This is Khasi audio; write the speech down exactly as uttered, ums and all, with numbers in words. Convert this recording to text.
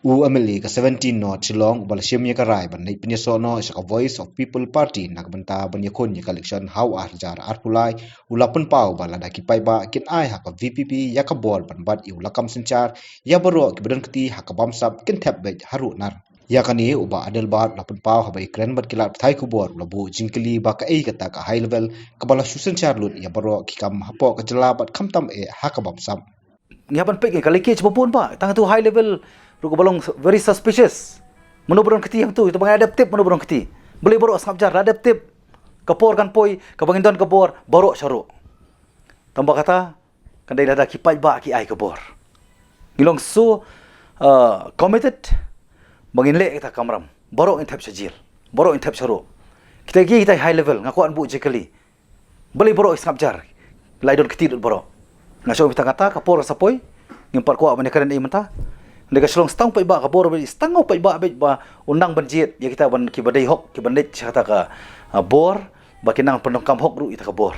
U MLA ka seventeen North Shillong uba la shim ïa ka rai ban leit pynïasoh noh sha ka Voice of People Party na ka bynta ban ïakhun ïa ka election ha u ar hajar arphew lai, u la pynpaw ba lada ki paidbah kin ai ha ka VPP ïa ka bor ban bat ïa u lakam synshar, ïa baroh kiba don kti ha ka bamsap kin thep beit haduh nar. Ïa kane u Bah Adelbert u la pynpaw haba ïakren bad ki lad pathai khubor, u la buh jingkylli ba kaei kata ka high level kaba la shu synshar lut ïa baroh ki kam hapoh ka jylla bad khamtam eh ha ka bamsap. Ngi hap ban peit ka leakage ba bun, Bah, tang tu high level ruh kaba long very suspicious. Mano ba don kti hangtu, ita ba ngi la dep tip mano ba don kti. Balei baroh sngap jar, la dep tip. Ka por kan poi kaba ngin don ka bor baroh sharuh. Tang ba kata, kan dei lada ki paidbah ki ai ka bor. Ngi long so, uh, committed ba ngin leh kita ka kamram. Baroh ngin thep sha jail, baroh ngin thep sharuh. Kita ki, kita high level, nga kwah ban buh jingkylli. Balei baroh ki sngap jar, la i don kti lut baroh. Nga shu ong ïa kata, ka por ka sa poi, ngim pat kwah ban ïakren ei ei mynta. Dei ka shu long sdang paidbah ka bor, bad sdang u paidbah bad ba u nang ban jied ïa kita ban, kiba dei hok, kiban leit sha kata ka, ah, bor, ba kin nang pyndonkam hok ruh ïa kata ka bor.